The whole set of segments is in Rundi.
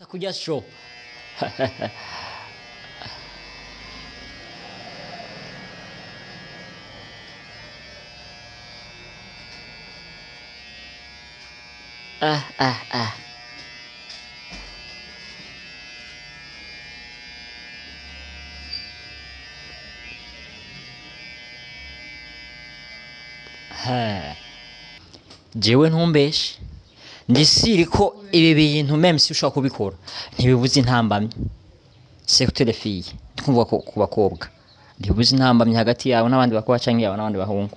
Kurya show. Ah ah ah. Ha. Jewe ntumbeshe. Ndisiri ko ibi bintu même si ushobora kubikora ntibibuze intambamyi. Surtout les filles. Twumva ko ku bakobwa. Ntibibuze intambamyi hagati yawe n'abandi bakobwa canke yawe n'abandi bahungu.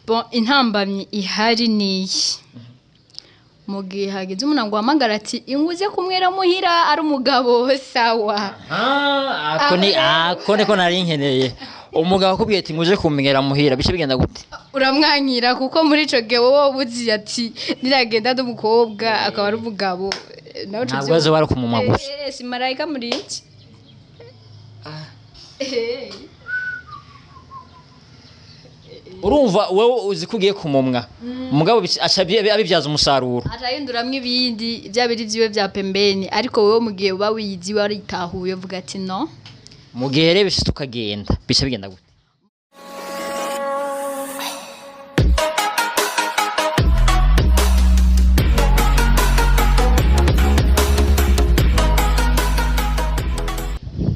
Bon, intambamyi ihari niyi: mu gihe hagize umuntu ngo uhamagara ati inguze kumwera muhira, ari umugabo, sawa. Ah, ako ni ako niko nari nkeneye. Umugabo akubwiye ati nguje kumenyera muhira, bice bigenda gute? Uramwankira, kuko muri ico gihe wowe uzi ati niragenda ndi umukobwa akaba ari umugabo, nawe uca Ntabwo azoba ari kumumwa gusa. Si marayika muri iki. Urumva wowe uzi ko ugiye kumumwa. Umugabo aca abibyaza umusaruro. Acahinduramwo ibindi bya biri vyiwe vya pembeni, ariko wowe mu gihe uba wiyizi, waritahuye, uvuga ati no. Mu gihe rero bishitse tukagenda, bice bigenda gute?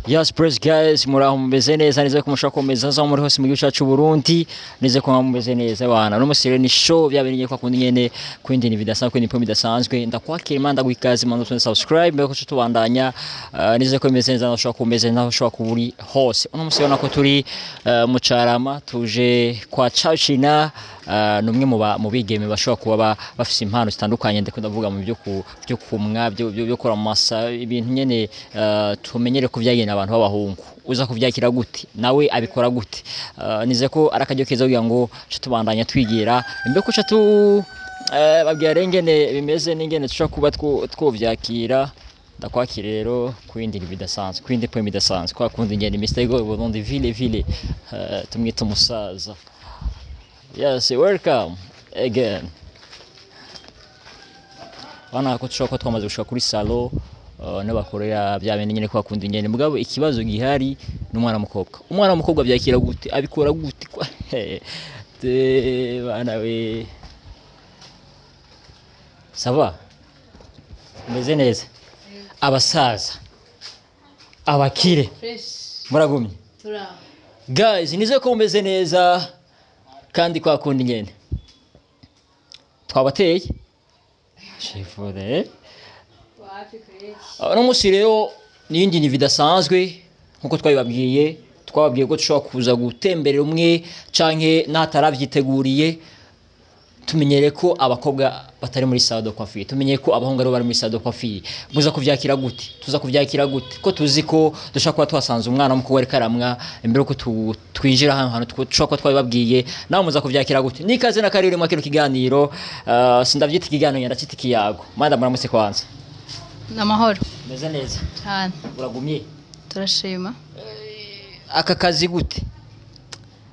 Yes, press guys, muraho, mumeze neza? Nizeye ko mushobora kumeza aho muri hose mu gihugu cyacu Burundi, nizeye ko mumeze neza bana. No musire ni show bya bintu kwa kundi nyene, kwindi ni bidasanzwe, kwindi point bidasanzwe. Ndakwakira imana, ndaguha ikaze mwana, tune subscribe mbere ko tubandanya. Nizeye ko bimeze neza, ushobora kumeze naho ushobora kuba uri hose. Uno musi ubona ko turi mu Carama, tuje kwa Chachina, ni umwe mu bigeme bashobora kuba bafise impano zitandukanye. Ndiko ndavuga mu byo kumwa, byo gukora mu masa, ibintu nyene tumenyere ko vyagenda abantu b'abahungu. Uza kuvyakira gute? Nawe abikora gute? Nizeye ko ari akaryo keza kugira ngo tuce tubandanya twigira imbe ko tu babwira rero ingene bimeze n'ingene dushobora kuba twovyakira. Ndakwakira rero ku yindi bidasanzwe, ku yindi point bidasanzwe, kwa kundi ingene Mr. Go Burundi vile vile, tumwita umusaza. Yes, welcome again. Bana ko dushobora kuba twamaze gushika kuri salon n'abakorera bya bindi nyene kwa kundi nyene. Mugabo ikibazo gihari n'umwana w'umukobwa. Umwana w'umukobwa byakira gute? Abikora gute? Te bana we, ça va, umeze neza? Abasaza, abakire, muragumye? Guys, nizeye ko mumeze neza kandi kwa kundi nyene twabateye chifure. Uno munsi rero n'iyindi ni bidasanzwe nkuko twabibabwiye. Twababwiye ko dushobora kuza gutemberera umwe canke n'ataravyiteguriye. Tumenyere ko abakobwa batari muri salon de coiffure, tumenyere ko abahungu aribo bari muri salon de coiffure. Muza kuvyakira gute? Tuza kuvyakira gute ko tuzi ko dushobora kuba twasanze umwana w'umukobwa ariko aramwa imbere ko twinjira hano hantu dushobora kuba twabibabwiye? Nawe muza kuvyakira gute? Nikaze na kariri mu kino kiganiro. Sindavyita ikiganiro, ndacita ikiyago. Manda muramutse kwanza. Namahoro. Meze neza? Cyane. Uragumye? Turashima. Aka kazi gute?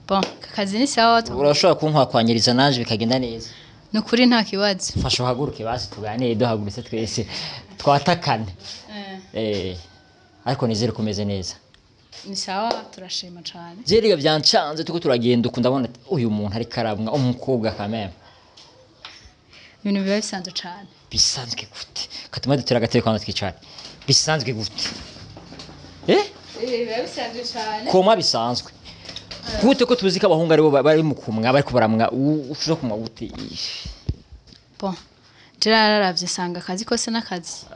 Bon, aka kazi ni sawa. Urashobora kunkwakwanyiriza nanje bikagenda neza? Ni ukuri nta kibazo. Fasha uhaguruke basi tuganire duhagurutse twese, twatakane. Ariko nizere ko umeze neza. Ni sawa, turashima cyane. Jerega byancanze, tuko turagenda uku ndabona ati, uyu muntu ariko aramwa umukobwa kameme. Ibintu biba bisanzwe cyane. Bisanzwe gute? Katuma dutera agatebe kwanza twicare. Bisanzwe gute? Biba bisanzwe cyane. Koma bisanzwe gute ko tuzi ko abahungu aribo bari mu kumwa, bariko baramwa? Ushobora kumwa gute? Bon, je nararavye sanga akazi kose n'akazi.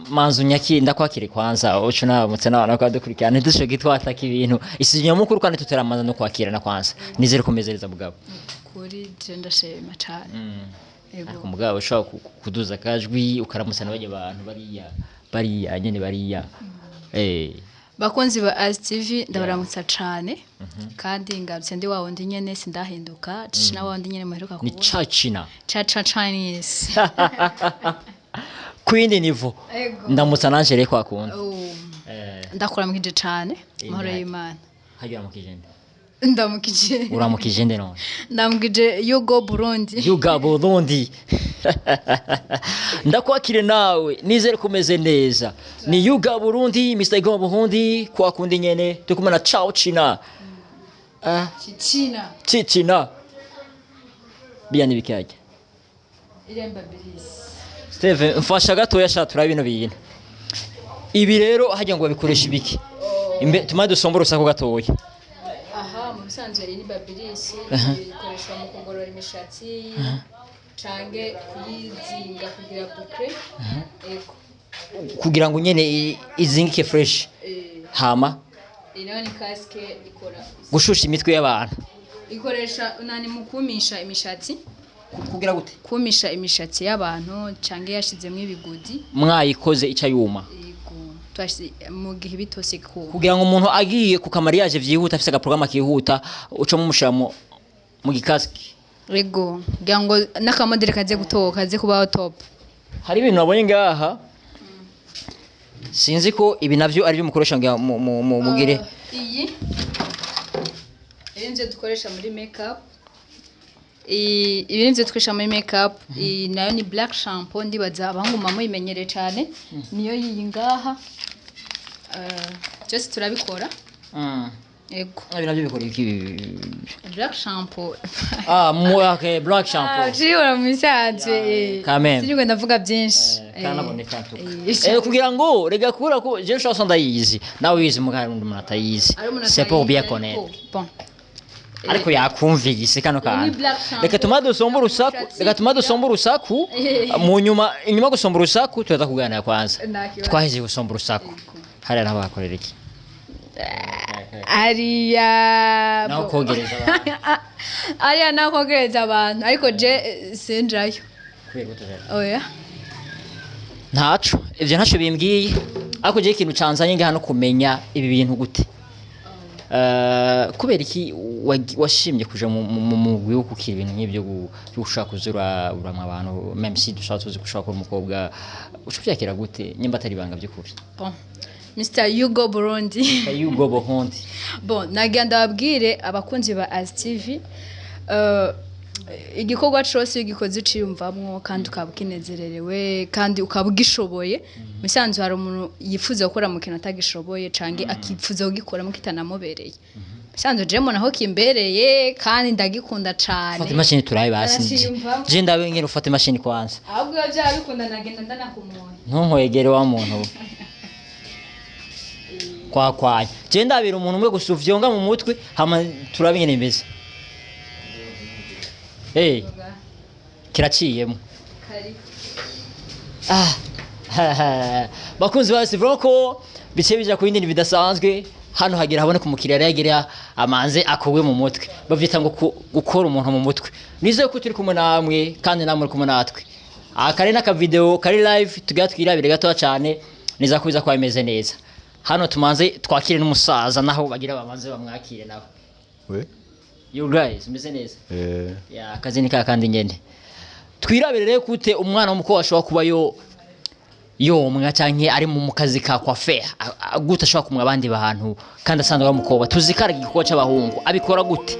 Manzu nyaki ndakwakire kwanza, uco namutse n'abantu bakwadukurikirana, ntidushoke twataka ibintu isi nyamukuru kandi tuteramanza no kwakirana kwanza. Nizere ko umeze neza mugabo. Kuri je ndashima cyane. Yego. Ariko mugabo ushobora kuduza akajwi ukaramutsa n'abajya abantu bariya bariya nyene bariya. Bakunzi ba As TV, ndabaramutsa cane, kandi ngarutse ndi wa wundi nyene, sindahinduka, na wa wundi nyene muheruka Ni kubona. Chachina. Cha cha Chinese. Kwindi niveau. Ego. Ndamutsa nanje rero kwa kundi. Oh, ndakuramukije cane, amahoro y'Imana. Hagira uramukije nde? Ndamukije. Uramukije nde none? Ndamukije Yugo Burundi. Yuga Burundi. Ndakwakire nawe, nizere ko umeze neza. Ni Yuga Burundi, Mr. Igoma Burundi, kwa kundi nyene turi kumwe na Ciao China. Ah, Chicina. Chichina. Biya nibikajya. Iremba birisi. Steve, mfasha gatoya sha turabe bino bintu. Ibi rero hajya ngo babikoresha ibiki? Imbe tumaze dusombora urusaku gatoya. Aha mu bisanzwe iyi ni babilisi ikoreshwa mu kugorora imishatsi cange kuyizinga kugira boucle. Ego. Kugira ngo nyene izingike fresh. Hama Iyi nayo ni casque ikora gushusha imitwe y'abantu. Ikoresha unani mu kumisha imishatsi. Kugira gute? Kumisha imishatsi y'abantu cange yashizemwo ibigudi. Mwayikoze ica yuma. Ego. Twashize mu gihe bitose ku. Kugira ngo umuntu agiye ku kamariage vyihuta afise agaprograma kihuta uca mumushira mu gikaski. Ego, kugira ngo n'akamodeli kaze gutoka kaze kubaho top. Hari ibintu nabonye ngaha. Sinzi ko ibi navyo ari byo mukoresha ngira mugire. Iyi nivyo dukoresha muri makeup. Ibi nivyo dukoresha muri makeup. Iyi nayo ni black shampoo, ndibaza abanguma muyimenyereye cyane. Niyo yiyi ngaha. Byose turabikora. Ego. Ibi navyo bikora iki? Black shampoo. Ah, mu okay, black shampoo. Ushobora mu bisanzwe. Quand même. Sinigwe ndavuga byinshi. Kanaboneka tuka. Kugira ngo rega kubera ko je chanson ndayizi. Nawe wizi mugari undi umuntu atayizi. C'est pour bien connaître. Bon. Ariko yakumvise kano kantu. Black shampoo. Reka tuma dusomba urusaku, reka tuma dusomba urusaku. Mu nyuma inyuma gusomba urusaku turaza kuganira kwanza. Twaheze gusomba urusaku. Hariya naho bakorera iki? Ariya Naho kogereza abantu. Ariya naho kogereza abantu ariko je sinjayo. Oya. Ntaco, ivyo ntaco bimbwiye. Ariko je ikintu canzanye ngaha no kumenya ibi bintu gute. Kubera iki washimye kuja mu mugwi wo kukira ibintu nk'ibyo gushaka kuzura uramwa abantu, même si dushaka tuzi gushaka umukobwa ucuvyakira gute nyimba atari ibanga by'ukuri? Bon. Mr. Hugo Burundi. Hugo Burundi. Bon, nagira ndababwire abakunzi ba As TV, igikorwa cose iyo ugikoze uciyumvamwo kandi ukaba ukinezererewe kandi ukaba ugishoboye. Musanzwe hari umuntu yifuza gukora mu kintu atagishoboye canke akifuza kugikoramo kitanamubereye. Musanzwe je mbona aho kimbereye kandi ndagikunda cane. Fata imashini turabe basi. Je ndabe ngene ufata imashini kwanza. Ahubwo iyo vyaba bikunda nagenda ndanakumona. Ntunkwegere wa muntu. Kwakwanya. Je ndabira umuntu umwe gusa uvyonga mu mutwe hama turabe ngene bimeze. Hey, kiraciyemo. Ah. Bakunzi ba Sivoko bice bija ku yindi bidasanzwe hano hagira haboneka umukiriya yagira amanze akogwe mu mutwe. Bavyita ngo gukora umuntu mu mutwe. Nizeye ko turi kumwe namwe kandi namwe kumwe natwe. Akare n'aka video kari live tugira twirabire gato cyane niza kubiza kwa imeze neza. Hano tumanze twakire n'umusaza naho bagira bamanze bamwakire nawe. We? You guys meze neza. Ya akazi ni kakandi ngende. Twirabire rero kute umwana w'umukobwa ashobora kuba yo yomwa canke ari mu kazi ka coiffeur gute ashobora kumwa abandi bantu kandi asanzwe ari umukobwa tuzikara igikorwa c'abahungu abikora gute?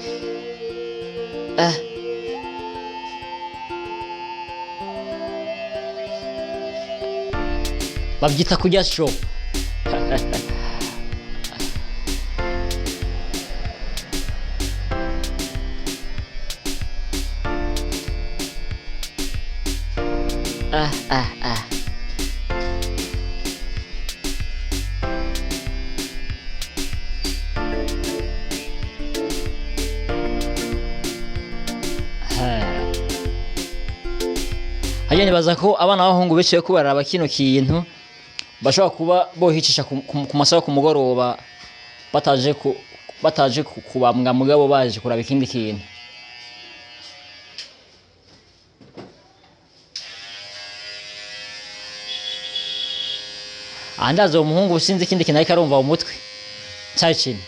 Bavyita kurya show. Hajya nibaza ko abana b'abahungu benshi ko baraba kino kintu bashobora kuba bohicisha ku masaha ku mugoroba bataje kubambwa mugabo baje kuraba ikindi kintu. Andaza umuhungu sinzi ikindi kintu ariko arumva mu mutwe. Cyayi kintu.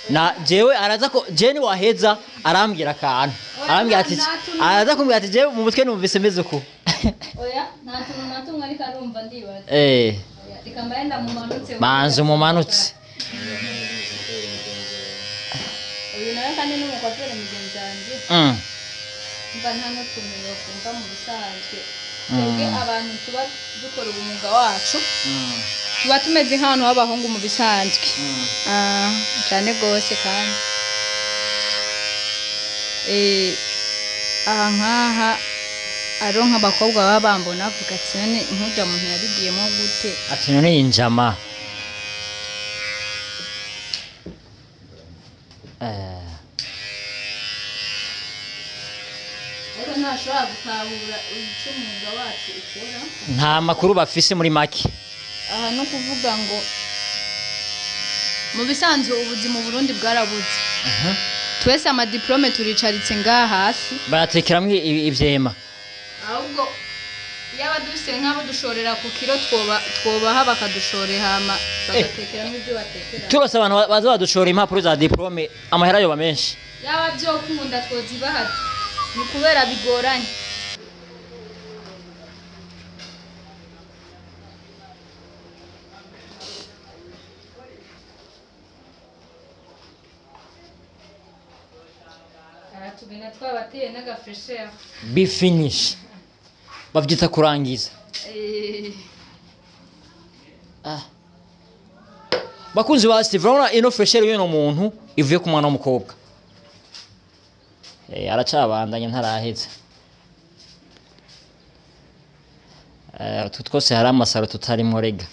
Na jewe araza ko Jenny waheza arambwira akantu. Arambwira ati araza kumbwira ati jewe mu mutwe numvise meze uko. Oya, nta tuntu na tumwe ariko arumva ndibaza. Reka mbaye ndamumanutse. Banza umumanutse. Uyu nawe kandi ni umukwaferi mugenzi wanjye. Mva nta n'utuntu yokumva mu bisanzwe. Twebwe abantu tuba dukora umwuga wacu tuba tumeze nk'abantu b'abahungu mu bisanzwe. Ah, cyane rwose. Kandi aha nk'aha ariho nk'abakobwa baba bambona bavuga ati: "None nk'urya muntu yabigiyemo gute?" Ati none injama. Ariko ntashobora gutahura icyo umwuga wacu ukora. Nta makuru bafise muri make. Aha no kuvuga ngo mu bisanzwe ubuzima mu Burundi bwarabuze. Twese amadiplome turicaritse ngaha hasi. Bayatekeramwo ivyema. Ahubwo yaba dufise nk'abo dushorera ku kiro, twoba twobaha bakadushorera, hama bagatekeramo ibyo batekera. Turose abantu baza badushora impapuro za diplome, amahera yoba menshi. Yaba byokunda twozibaha, ni kubera bigoranye. Aha tugenda twabateye n'agafraîcheur. Be finish, bavyita kurangiza. Ah. Bakunzi ba Steve, urabona ino fraîcheur y'uno muntu ivuye ku mwana w'umukobwa. Aracabandanya, ntaraheza. Utu twose hari amasaro tutarimwo rega.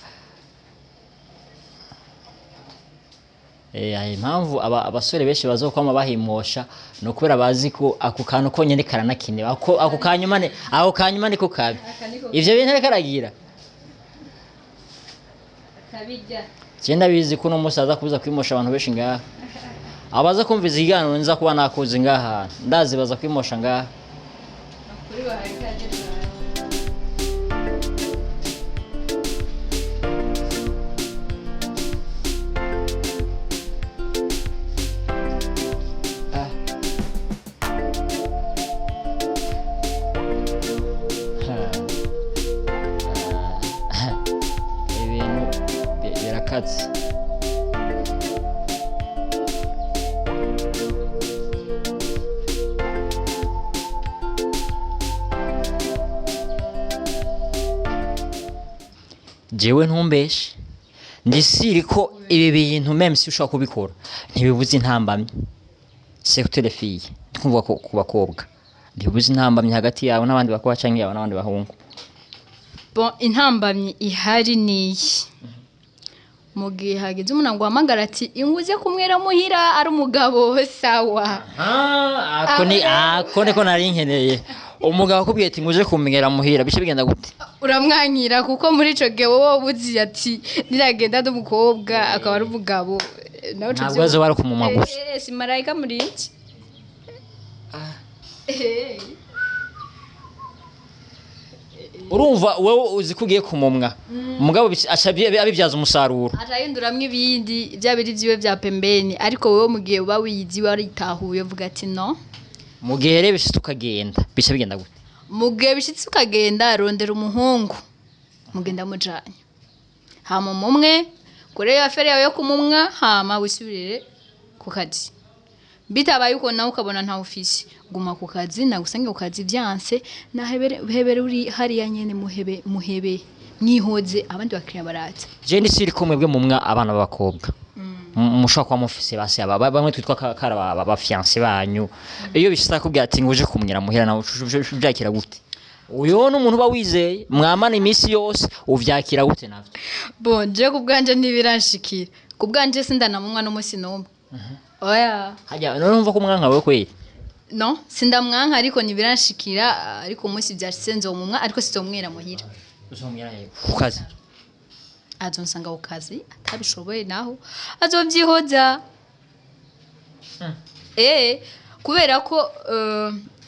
Hari impamvu abasore benshi bazokwama bahimosha, ni ukubera bazi ko ako kantu konyene karanakenewe. Ako kanyuma ni ako kanyuma niko kabi. Aka niko. Ivyo bintu ariko aragira. Kabijya. Je ndabizi ko uno munsi aza kuza kwimosha abantu benshi ngaha. Abaza kumva ikiganiro nza kuba nakoze ngaha, ndazi baza kwimosha ngaha. Kuri bahaye ikaze cyane. Ah. Ha. Ah. Ibintu birakatse. Jewe ntumbeshe, ndisiri ko ibi bintu même si ushobora kubikora, ntibibuza intambamyi, surtout les filles. Twumva ko ku bakobwa ntibibuza intambamyi hagati yawe n'abandi bakobwa canke yawe n'abandi bahungu. Bon, intambamyi ihari ni iyi: mu gihe hagize umuntu ngo uhamagara ati inguze kumwera muhira, ari umugabo, sawa. Ako ni ako niko nari nkeneye. Umugabo akubwiye ati nguje kumenyera muhira, bice bigenda gute? Uramwankira, kuko muri ico gihe wowe uzi ati niragenda n'umukobwa akaba ari umugabo, nawe uca Ntabwo azoba ari kumumwa gusa. Si marayika muri iki. Urumva wowe uzi ko ugiye kumumwa, umugabo aca abibyaza umusaruro. Acahinduramwo ibindi bya biri vyiwe vya pembeni, ariko wowe mu gihe uba wiyizi waritahuye, uvuga ati no. Mu gihe rero bishitse ukagenda, bice bigenda gute? Mu gihe bishitse ukagenda, rondera umuhungu mugenda mujanye, hama mumwe kure iyo affaire yawe yo kumumwa, hama wisubirire ku kazi. Bitabaye uko nawe ukabona ntawe ufise, guma ku kazi, nagusange ku kazi. Vyanse nahebere, hebere uri hariya nyene, muhebe muhebe mwihoze, abandi bakiriya baraza. Je ndisiri ko mwebwe mumwa abana b'abakobwa mushobora kuba mufise base aba bamwe twitwa kara ba fiancé banyu, iyo bishitse akubwira ati nguje kumwira muhira, nawe uvyakira gute? Uyo ni umuntu uba wizeye mwamana iminsi yose, uvyakira gute navyo? Bon, je ku bwanje ntibiranshikira. Ku bwanje sindanamumwa n'umunsi n'umwe, oya. Hajya none umva ko umwanka wewe kweli? No, sindamwanka, ariko ntibiranshikira. Ariko umunsi vyashitse nzomumwa, ariko sizomwera muhira. Uzomwira yego ku kazi. Azonsanga ku kazi, atabishoboye naho azovyihoza. Kubera ko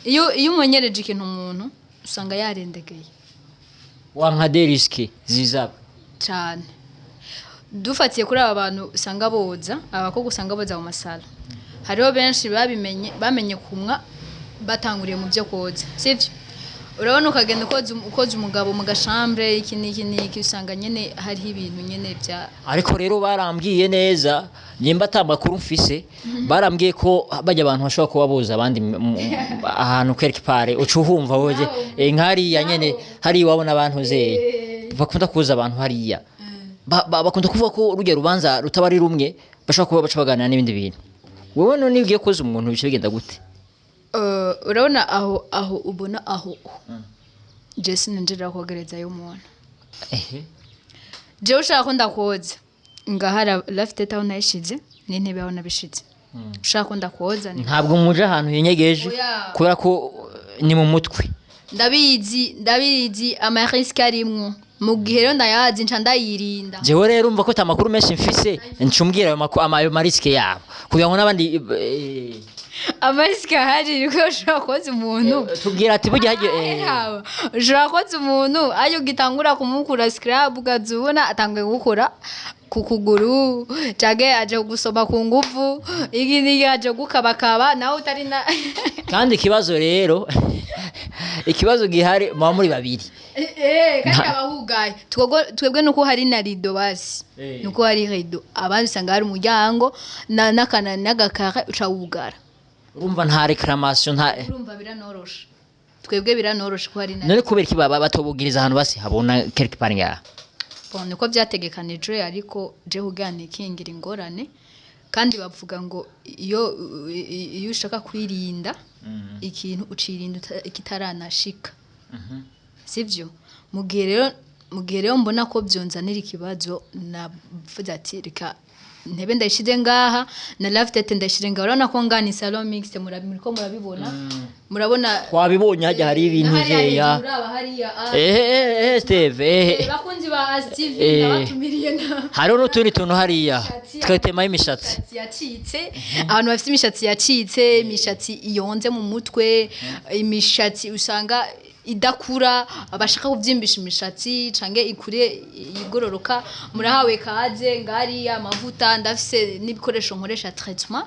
iyo umenyereje ikintu umuntu, usanga yarendegeye. Wanka des risques zizaba. Cyane. Dufatiye kuri aba bantu usanga boza, abakobwa usanga boza mu masalo, hariho benshi babimenye, bamenye kumwa batanguriye mu byo koza, sivyo? Urabona ukagenda ukoza umugabo mu gachambre, iki n'iki n'iki, usanga nyene hariho ibintu nyene bya Ariko rero barambwiye neza, nimba ata makuru mfise, barambwiye ko bajya abantu bashobora kuba boza abandi ahantu quelque part uca uhumva woje nk'hariya nyene hari iwabo n'abantu zeye bakunda kuza abantu hariya. Bakunda kuvuga ko rujya rubanza rutaba ari rumwe, bashobora kuba baca baganira n'ibindi bintu. Wewe none iyo ugiye koza umuntu bica bigenda gute? Urabona aho ubona aho je sininjira kogerezayo umuntu. Jewe ushaka ko ndakoza ngahara lafite aho nayishize n'intebe aho nabishize, ushaka ko ndakoza ni Ntabwo muje ahantu hinyegeje? Oya. Kubera ko ni mu mutwe. Ndabizi, ndabizi amarisques arimwo. Mu gihe rero ndayazi, nca ndayirinda. Jewe rero umva ko ata makuru menshi mfise, ncumbwira ayo makuru, ayo marisques yabo, kugira ngo n'abandi Amarisques ahari niko ushobora koza umuntu. Tubwira ati burya hagiye Haba ushobora koza umuntu ayo ugitangura kumukura scrub, ukaza ubona atanguye gukora ku kuguru, canke aje gusoma ku nguvu, iki n'iki, aje gukabakaba nawe utari na Kandi ikibazo rero, ikibazo gihari, muba muri babiri. Kandi abahugaye twebwe nuko hari na rideau basi. Nuko hari rideau, abandi usanga hari umuryango na n'akana n'agakare uca wugara. Urumva nta réclamation, nta Urumva biranoroshe, twebwe biranoroshe ko hari na None kubera iki baba batobugiriza ahantu basi habona quelque part ngaha? Bon, niko byategekanijwe, ariko je kugira nikingira ingorane, kandi bavuga ngo iyo ushaka kwirinda ikintu ucirinda kitaranashika, sivyo? Mu gihe rero mbona ko byonzanira ikibazo, navuze ati reka ntebe ndayishize ngaha na lave-tête ndayishize ngaha. Urabona ko ngaha ni salon mixte, muriko murabibona, murabona. Twabibonye, hajya hari ibintu Hariya vyeya. hejuru, uraba hariya, ah. Ehe, Steve, ehe. Bakunzi ba Steve, ndabatumiriye na Hariho n'utundi tuntu hariya Imishatsi. twatemaho imishatsi. Imishatsi yacitse, abantu bafite imishatsi yacitse, imishatsi iyonze mu mutwe, imishatsi usanga idakura, abashaka kubyimbisha imishatsi cange ikure igororoka, murahawe kaze ngariya. Amavuta ndafise n'ibikoresho nkoresha traitement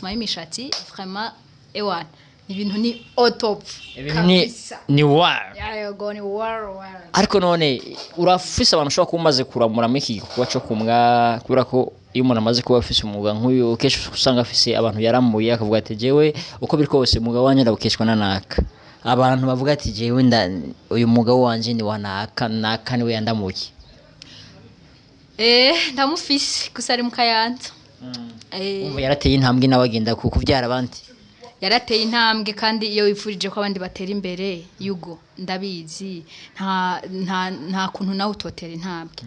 y'imishatsi. Vraiment, ewana, ibintu ni au top. Ibintu ni Kabisa. Ni wa Yego, ni war war. Ariko none urafise abantu ushobora kuba umaze kuramura muri iki gikorwa cyo kumwa? Kubera ko iyo umuntu amaze kuba afise umwuga nk'uyu, kenshi usanga afise abantu yaramuye, akavuga ati jewe uko biri kose umwuga wanjye ndawukeshwa na naka. Abantu bavuga ati jewe nda uyu mwuga wanje ni wa naka, naka niwe yandamuye. Ndamufise, gusa ari mu Kayanza. Umva yarateye intambwe nawe agenda ku kubyara abandi. Yarateye intambwe, kandi iyo wifurije ko abandi batera imbere, yugo ndabizi nta kuntu nawe utotera intambwe.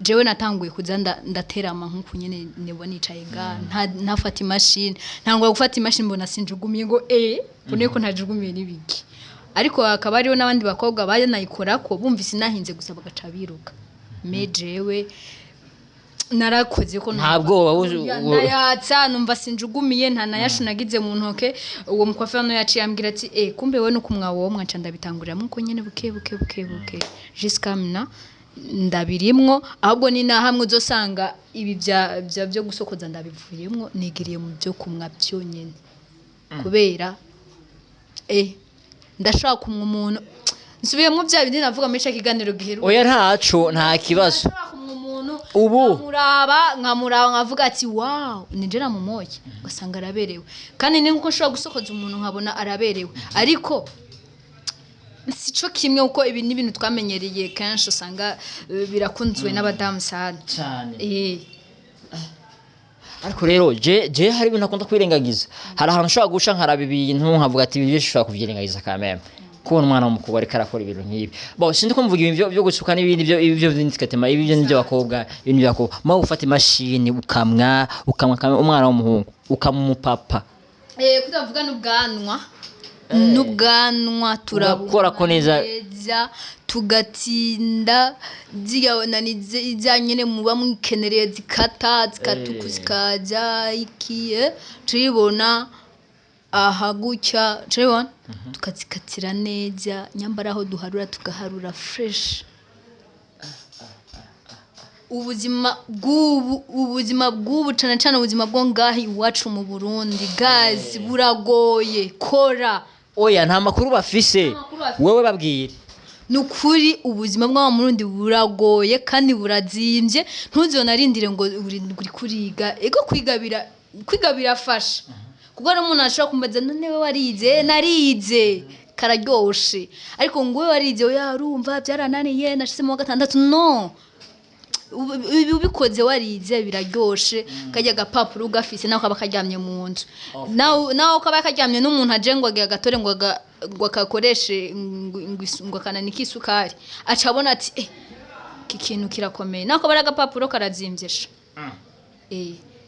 Jewe natanguye kuza ndaterama nkuko nyene nibo nicaye nga ntafata imashini, ntangwa gufata imashini mbona sinjugumiye, ngo mbone ko ntajugumiye n'ibiki. Ariko hakaba hariho n'abandi bakobwa bayanayikorako bumvise nahinze gusa bagaca biruka. Me jewe narakoze ko Nta bwoba Oya, ndayatsa numva sinjugumiye, nta nayashu nagize mu ntoke. Uwo mukwafi hano yaciye ambwira ati kumbe we nuko umwawo mwaca. Ndabitangurira nkuko nyene buke buke buke buke jusqu'à maintenant ndabirimwo. Ahubwo ni na hamwe uzosanga ibi bya byo gusokoza ndabivuyemwo, nigiriye mu byo kumwa byonyene, kubera ndashaka kumwa umuntu. Nsubiyemwo bya bindi navuga muri ca kiganiro giheruka. Oya, ntaco, nta kibazo. Ndashaka kumwa umuntu Ubu. nkamuraba nkavuga ati wow, nije namumoye, ugasanga araberewe. Kandi ni nkuko nshobora gusokoza umuntu nkabona araberewe, ariko sico kimwe, kuko ibi ni ibintu twamenyereye kenshi usanga birakunzwe n'abadamu sana. Cyane. Ariko rero je hari ibintu akunda kwirengagiza. Hari ahantu ushobora guca nkaraba ibintu nkavuga ati ibi ushobora kubyirengagiza kameme, kubona umwana w'umukobwa ariko arakora ibintu nk'ibi. Bo sindi ko mvuga ibintu byo gusuka n'ibindi byo ibyo by'indikatema, ibi byo n'iby'abakobwa, ibintu by'abakobwa. Mawe ufata imashini ukamwa umwana w'umuhungu, ukamumupapa. Kutavuga n'ubwanwa Ugakora ko neza. Neza, tugatinda zigabona za nyene muba mwikenereye, zikata zikatuku, zikaza iki, turibona aha gutya, turibona tukazikatira neza, nyambara aho duharura tugaharura fresh. Ubuzima bw'ubu cane cane ubuzima bwo ngaha iwacu mu Burundi, guys, buragoye. Kora. Oya, nta makuru bafise. Nta makuru bafise. Wewe babwire. Ni ukuri, ubuzima bw'abamurundi buragoye kandi burazimbye. Ntuzonarindire ngo uri kuriga. Ego, kwiga kwiga birafasha, kuko hari umuntu ashobora kumbaza: "None we warize?" Narize, kararyoshe, ariko ngo we warize? Oya, urumva byarananiye, nashize mu wa gatandatu. No ibi ubikoze warize biraryoshe. Kajya agapapuro ugafise, nawe kaba karyamye mu nzu, nawe kaba karyamye n'umuntu aje ngo agatore, ngo akakoreshe, ngo akananike isukari, aca abona ati: "Eh, iki kintu kirakomeye." Nawe kaba ari agapapuro karazimvyesha.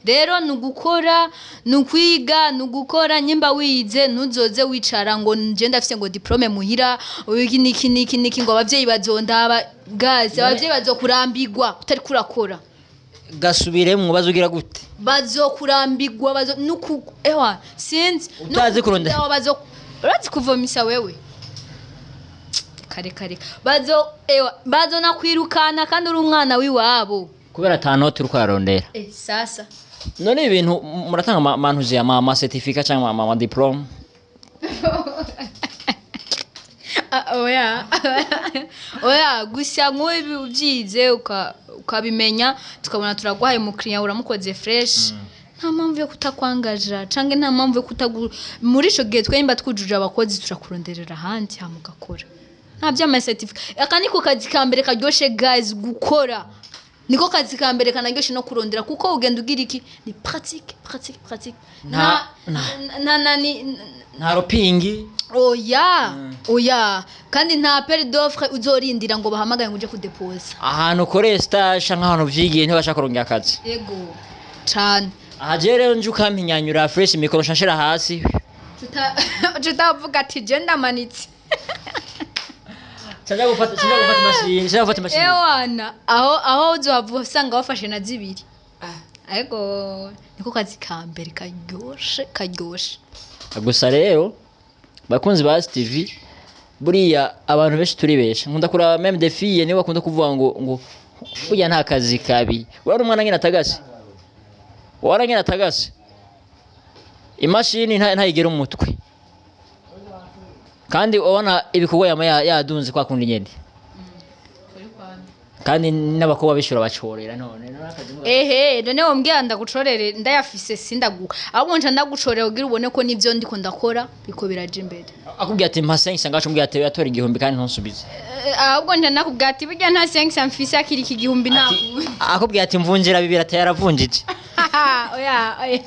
Rero ni ugukora, ni ukwiga, ni ugukora. Nyimba wize, ntuzoze wicara ngo nje ndafise ngo diplôme muhira, iki niki niki niki, ngo abavyeyi bazondaba. Gazi, abavyeyi bazokurambirwa utari kurakora. Gasubiremwo, bazogira gute? Bazokurambirwa, bazo nuku, ewa, sinzi. Utazi kurondera. Nuku- bazo urazi kuvomisa wewe kare kare, bazo, ewa, bazonakwirukana kandi uri umwana w'iwabo. Kubera ata noti uriko urarondera. Eh, sasa. None ibi bintu muratanga mantuzi ama certificat cyangwa ama diplôme? Ah, oya oya, gusa nk'ubu ubyize ukabimenya, tukabona turaguhaye umukiriya, uramukoze fresh, nta mpamvu yo kutakwangaja canke nta mpamvu yo kutagu. Muri ico gihe twemba twujuje abakozi, turakuronderera ahandi hama ugakora. Nta vy'ama certificat. Aka niko kazi ka mbere karyoshe, guys. Gukora niko kazi ka mbere kanaryoshe no kurondera, kuko ugenda ugira iki? Ni pratique, pratique, pratique. Nta na ni Nta ropingi. Oya oya, kandi nta appel d'offre uzorindira ngo bahamagaye ngo uje kudepoza. Ahantu ukoreye stage canke ahantu vyigiye ntibashaka kurongera akazi. Ego cane. Aha je rero nje ukampinyanyura fresh, mikoro nshashira hasi. Tutavuga ati je ndamanitse. Nshanja gufata imashini, nshanja gufata imashini. Ewana, aho uzohava usanga wafashe na zibiri. Ariko niko kazi ka mbere karyoshe, karyoshe. Gusa rero bakunzi ba TV, buriya abantu benshi turibesha. Nkunda kuraba même des filles, nibo bakunda kuvuga ngo burya nta kazi kabi. Wari umwana nyine atagase, wara nyine atagase imashini ntayigera umutwe, kandi ubona ibikorwa yama yadunze kwa kundi nyene, kandi n'abakobwa bishura bacorera. None akazi Ehe, none wombwira ndagucorere ndayafise, sindaguha? Ahubwo nca ndagucorera kugira ubone ko nivyo ndiko ndakora biko biraja imbere. Akubwira ati mpa 5 ngacu, umbwira ati yatora 1000 kandi ntunsubize. Ahubwo nca nakubwira ati burya nta 5 mfise, akiri iki gihumbi nakuwe. Akubwira ati mvunjira bibiri, ati yaravunjije. Oya oya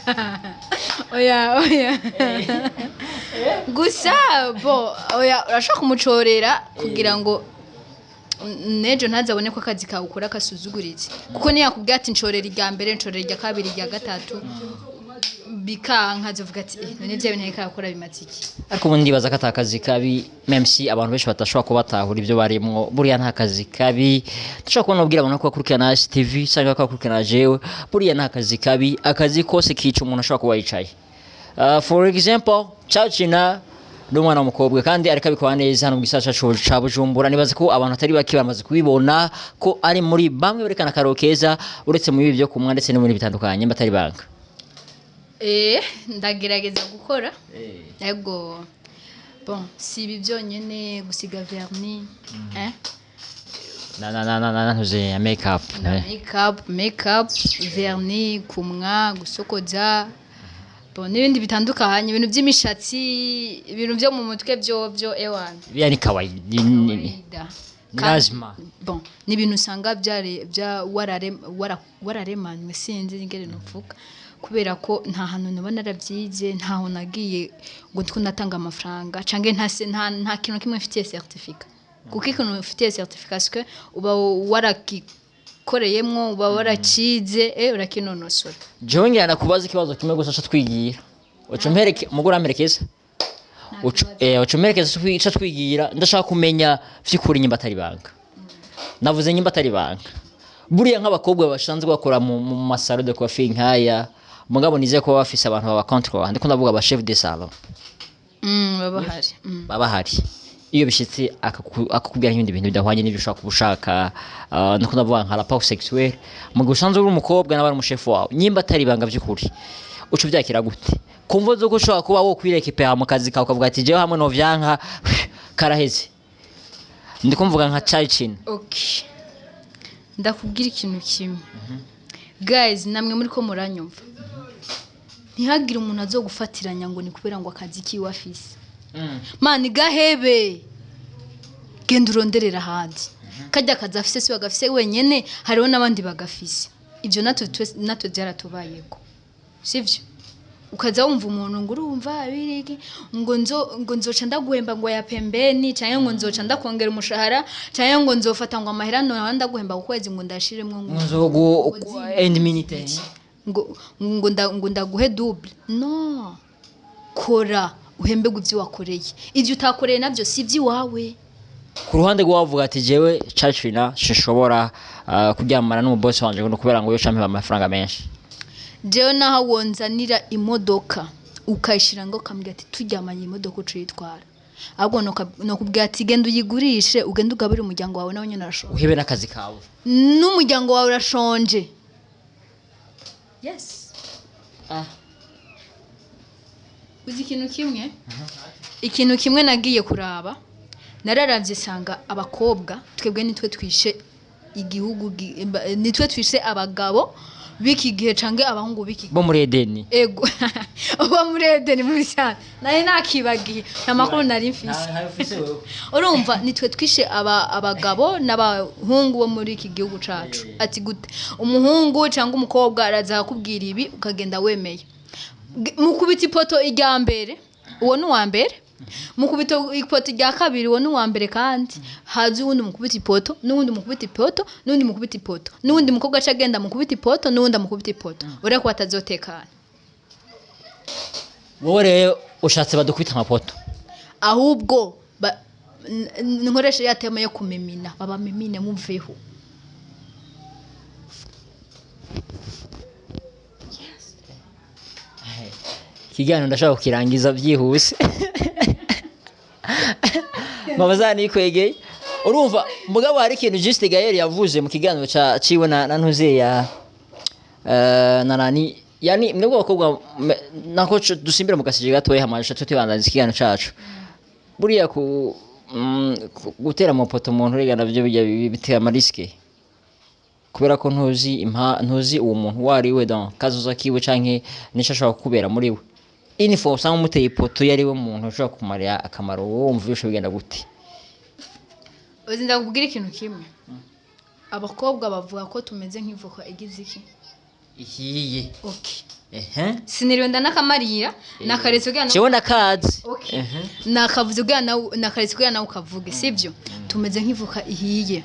oya oya, gusa bo oya, urashobora kumucorera kugira ngo nejo ntazabone ko akazi kawe ukora kasuzuguritse, kuko niyakubwira ati ncorera irya mbere, ncorera irya kabiri, irya gatatu, bikanka, azovuga ati: "Eh, none bya bintu ariko arakora bimaze iki?" Ariko ubundi ndibaza ko atakazi kabi, même si abantu benshi badashobora kubatahura ibyo barimwo. Buriya nta kazi kabi. Dushobora kubona ubwira abantu ko bakurikirana TV cyangwa ko bakurikirana jewe, buriya nta kazi kabi. Akazi kose kica umuntu ashobora kuba yicaye. For example, Chachina ni umwana w'umukobwa kandi ariko abikora neza hano mu gisagara cacu ca Bujumbura. Nibaza ko abantu atari bake bamaze kubibona ko ari muri bamwe berekana akaro keza, uretse mu bibi byo kumwa ndetse no muri bitandukanye, batari banga. Eh, ndagerageza gukora. Ego, bon, si ibi byonyene, gusiga vernis, eh? Na ntuze ya make up. Na make up, vernis, kumwa, gusokoza, bon, n'ibindi bitandukanye, ibintu by'imishatsi, ibintu byo mu mutwe, byo ewana. Biriya ni kawaida, ni Kawaida. Ni lazima. Bon, ni ibintu usanga byare bya wararemanywe, sinzi ingene novuga, kubera ko nta hantu naba narabyize, ntaho nagiye ngo ndiko ndatanga amafaranga, canke nta kintu kimwe mfitiye certificat. Kuko ikintu mfitiye certificat, c'est que uba waragikoreyemwo, uba waracize, urakinonosora. Jewe ngira nakubaza ikibazo kimwe gusa, ca twigira uca umpereke umugore amperekeza. Uca umperekeza ca twigira. Ndashaka kumenya vy'ukuri nyimba atari banga. Navuze nyimba atari banga. Buriya nk'abakobwa basanzwe bakora mu ma salon de coiffure nk'aya, mugabo nizeye ko baba bafise abantu baba contrôle, ndiko ndavuga aba chef de salon. Baba bahari. Baba bahari. Iyo bishitse akakubwira nk'ibindi bintu bidahwanye n'ibyo ushaka kuba ushaka, ndiko ndavuga nka rapport sexuel, mu gihe usanzwe uri umukobwa nawe ari umushefu wawe, nyimba atari ibanga by'ukuri, uca ubyakira gute? Kumva zuko ushobora kuba wo kwirekipera mu kazi kawe ukavuga ati jewe hamwe no vyanka karaheze. Ndikumvuga nka China. Okay, ndakubwira ikintu kimwe, guys, namwe muri ko muranyumva, ntihagire umuntu azogufatiranya ngo ni kubera ngo akazi kiwe afise. Mani gahebe, genda uronderera ahandi. Kajya kazi afise si bagafise wenyene, hariho n'abandi bagafise. Ibyo natwe natwe byaratubayeko, sivyo? Ukaza wumva umuntu ngo urumva biriki, ngo nzo ngo nzoca ndaguhemba ngo ya pembeni, cyangwa ngo nzoca ndakongera umushahara, cyangwa ngo nzofata ngo amahera none ndaguhemba ku kwezi ngo ndashiremwo ngo Nzogu end minute. Ngo ndaguhe double. No kora uhembegwe ibyo wakoreye, ibyo utakoreye nabyo si iby'iwawe. Ku ruhande rw'uwavuga ati jewe China sinshobora kuryamana n'umubosi wanje ngo kubera ngo yo campa amafaranga menshi. Jewe naho wonzanira imodoka ukayishira ngo ukambwira ati turyamanye imodoka ucuyitwara, ahubwo nokubwira ati genda uyigurishe, ugende ugabure umuryango wawe, nawe nyine urashonje. Uhebe n'akazi kawe. N'umuryango wawe urashonje, yes. Uzi ikintu kimwe, ikintu kimwe nagiye kuraba, nararavye sanga abakobwa twebwe nitwe twishe igihugu, nitwe twishe abagabo b'iki gihe canke abahungu b'iki bo muri Edeni. Ego, uba muri Edeni mu bisanzwe nari nakibagiye, nta makuru nari mfise. Urumva nitwe twishe abagabo n'abahungu bo muri iki gihugu cacu. Ati gute umuhungu cyangwa umukobwa araza akakubwira ibi ukagenda wemeye? Mukubita ipoto irya mbere, uwo ni uwa mbere. Mukubita ipoto rya kabiri, uwo ni uwa mbere. Kandi haza uwundi mukubita ipoto, n'uwundi mukubita ipoto, n'uwundi mukubita ipoto, n'uwundi mukobwa aca agenda mukubita ipoto, n'uwundi amukubita ipoto, urebe ko batazotekana. Wowe rero ushatse badukubita amapoto. Ahubwo nkoresha ya tema yo kumimina, babamimine mumveho. Ikiganiro ndashaka kukirangiza byihuse, mama zanikwegeye. Urumva mugabo hari ikintu Juste Gaël yavuze mu kiganiro ca ciwe na ntuze ya na nani, yani mwebwe abakobwa nako dusimbira mu gasije gatoya, hama duca tubandanza ikiganiro cacu. Buriya ku gutera amapoto umuntu rega navyo bijya bitera amarisques, kubera ko ntuzi impa ntuzi uwo muntu uwo ari we, donc kazoza kiwe canke nico ashobora kukubera muri we. Info usanga umuteye ipoto iyo ari we muntu ushobora kumarira akamaro, wowe wumva bishobora bigenda gute? Uzi, ndakubwira ikintu kimwe, abakobwa bavuga ko tumeze nk'ivoka igize iki? Ihiye. Okay. Ehe. Siniriwe ndanakamarira, nakaretse kugira Jewe ndakazi. Okay. Ehe. Nakavuze kugira nawe, nakaretse kugira nawe ukavuge, sibyo? Tumeze nk'ivoka ihiye.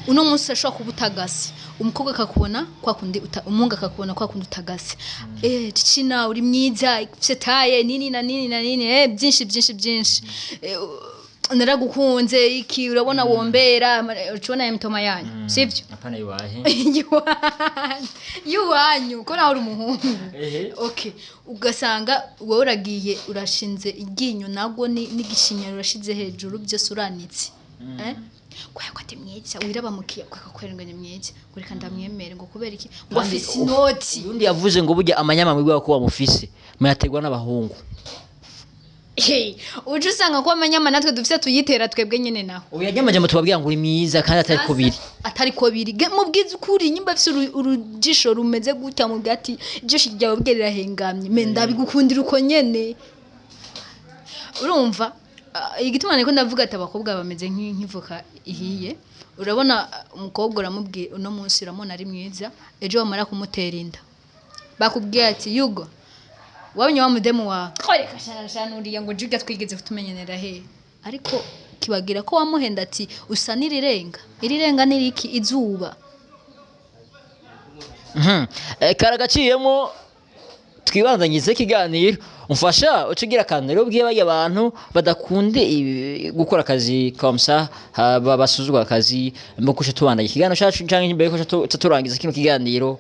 Uno munsi ashobora kuba utagase, umukobwa akakubona kwa kundi umuhungu akakubona kwa kundi utagase, Cina uri mwiza, ufite taille nini na nini na nini, byinshi byinshi byinshi, naragukunze iki, urabona wombera, ucubona ya mitoma yanyu, sibyo? Apana iwahe. Iwanyu, iwanyu ko nawe uri umuhungu. Ehe. Okay, ugasanga wowe uragiye urashinze iryinyo nagwo n'igishinya urashize hejuru, byose uranitse, kubera ko ati mwiza, wiraba mukiya kweka ngo ni mwiza, ngo reka ndamwemere, ngo kubera iki? Ngo Kandi afise inoti. Undi yavuze ngo burya amanyama mwibwa ko bamufise muyaterwa n'abahungu. Hey, uje usanga ko amanyama natwe dufise tuyitera twebwe nyene naho. Ubu yajyamajyamo tubabwira ngo uri mwiza kandi atari ko biri. Atari ko biri. Mubwize ukuri, nyimba afise urujisho rumeze gutya, mubwira ati ijisho ryawe bwe rirahengamye, me ndabigukundira uko nyene. Urumva igituma niko ndavuga ati abakobwa bameze nk'ivoka ihiye. Urabona umukobwa uramubwiye uno munsi, uramubona ari mwiza, ejo wamara kumutera inda bakubwiye ati yugo wabonye wa mudemu wawe, reka shana uriya ngo jiga twigeze kutumenyenera he, ariko kibagira ko wamuhenda ati usa n'irirenga, irirenga niriki izuba. Karagaciyemo, twibandanyize ikiganiro. Umfasha uca ugira akantu rero ubwiye bajya abantu badakunde gukora akazi comme ça, basuzugura akazi, mbere ko uca tubandanya ikiganiro cacu canke mbere ko uca turangiza kino kiganiro,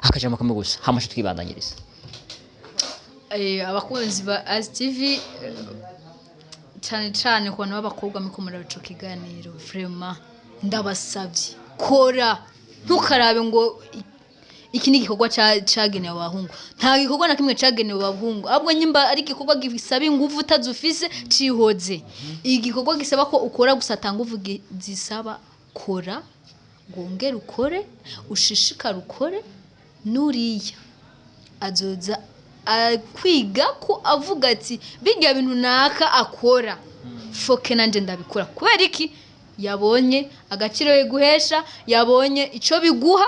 akajambo kamwe gusa hama uca twibandanyiriza. Abakunzi ba Azi TV, cyane cyane ku bantu b'abakobwa muko muraba ico kiganiro, vraiment ndabasabye, kora, ntukarabe ngo Iki ni igikorwa cagenewe abahungu. Nta gikorwa na kimwe cagenewe abahungu, ahubwo nyimba ari igikorwa gisaba inguvu utazufise, cihoze. Igikorwa gisaba ko ukora gusa, ata nguvu zisaba, kora, wongere ukore, ushishikare ukore. Nuriya azoza kwiga ko avuga ati bijya bintu naka akora, foke nanje ndabikora. Kubera iki? Yabonye agaciro biguhesha, yabonye ico biguha.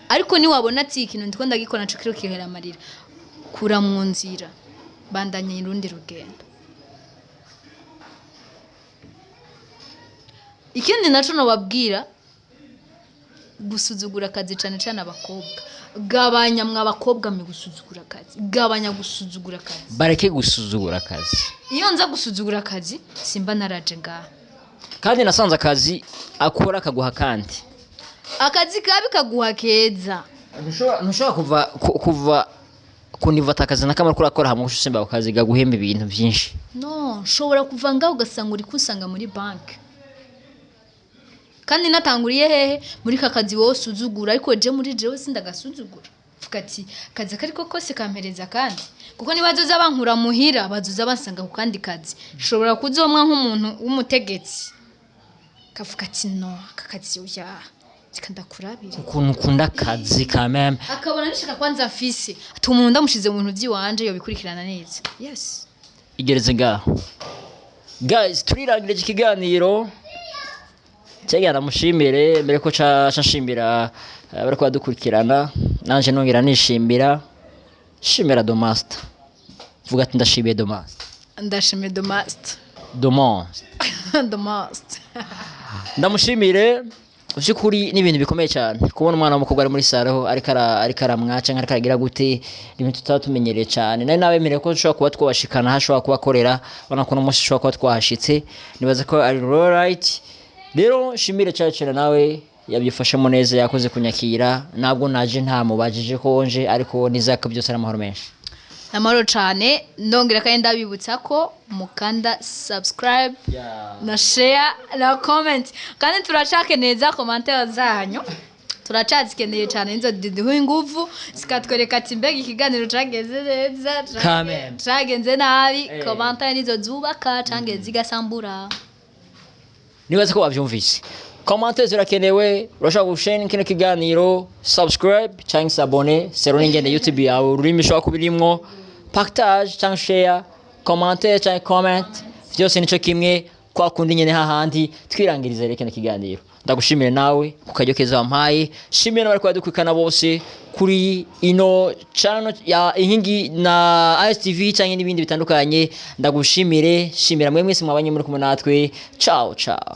Ariko niwabona ati ikintu ndiko ndagikora naco kiro kihera amarira, kura mu nzira, bandanye urundi rugendo. Ikindi naco nobabwira, gusuzugura akazi, cane cane abakobwa. Gabanya mwa bakobwa mwe gusuzugura akazi, gabanya gusuzugura akazi. Bareke gusuzugura akazi. Iyo nza gusuzugura akazi, simba naraje ngaha. Kandi nasanze akazi akora kaguha kandi. Akazi kabi kaguha keza. Ntushobora kuva kunivata akazi na kamwe kurakora hamwe usimba akazi gaguhemba ibintu byinshi. No, nshobora kuva ngaho ugasanga uri kusanga muri banki. Kandi natanguriye hehe? Muri ka kazi wowe usuzugura, ariko je muri jewe sindagasuzugura. Vuga ati akazi akariko kose kampereza, kandi kuko nibazoza bankura muhira, bazoza bansanga ku kandi kazi. Nshobora kuzomwa nk'umuntu w'umutegetsi, kavuga ati no, aka kazi oya, reka ndakurabire. Ukuntu ukunda akazi quand même. Akabona nishaka kwanza mfise ati umuntu ndamushize mu bintu by'iwanje yobikurikirana neza. Yes. Igereze ngaho guys, turirangirije ikiganiro. Cyega ndamushimire mbere ko ca nshimira bariko badukurikirana, nanje nongera nishimira, shimira Domaster. Vuga ati ndashimiye Domaster. Ndashimiye the master. Domaster. The master. Ndamushimire by'ukuri, ni ibintu bikomeye cyane kubona umwana w'umukobwa ari muri saro ariko aramwa cyangwa ariko aragira gute. Ni ibintu tutaba tumenyereye cyane. Nari nabemereye ko dushobora kuba twabashikana aho ashobora kubakorera, ubona ko uno munsi dushobora kuba twahashitse. Nibaza ko ari right. Rero nshimire cyane cyane nawe yabyifashemo neza, yakoze kunyakira. Ntabwo naje ntamubajije ko nje, ariko nizako byose ari amahoro menshi. Amahoro cane. Ndongera kandi ndabibutsa ko mukanda subscribe na share na comment, kandi turacakeneye za commentaire zanyu, turacazikeneye cyane. Nizo ziduha inguvu, zikatwereka ati mbega ikiganiro cagenze neza, Quand cagenze nabi. Eh. Commentaire nizo zubaka cange zigasambura. Nibaza ko wabyumvise, commentaire zirakenewe. Urashobora gushare kino kiganiro, subscribe cyangwa s'abonner selon n'ingene YouTube yawe ururimi ushobora kuba irimwo, partage cyangwa share, commentaire cyangwa comment, byose nico kimwe, kwa kundi nyene hahandi. Twirangiriza rero kino kiganiro. Ndagushimire nawe ku karyo keza wampaye, shimire n'abari kubadukurikirana bose kuri ino channel ya Inkingi na ISTV cyangwa n'ibindi bitandukanye. Ndagushimire, shimira mwe mwese mwabanye muri kumwe natwe. Ciao ciao.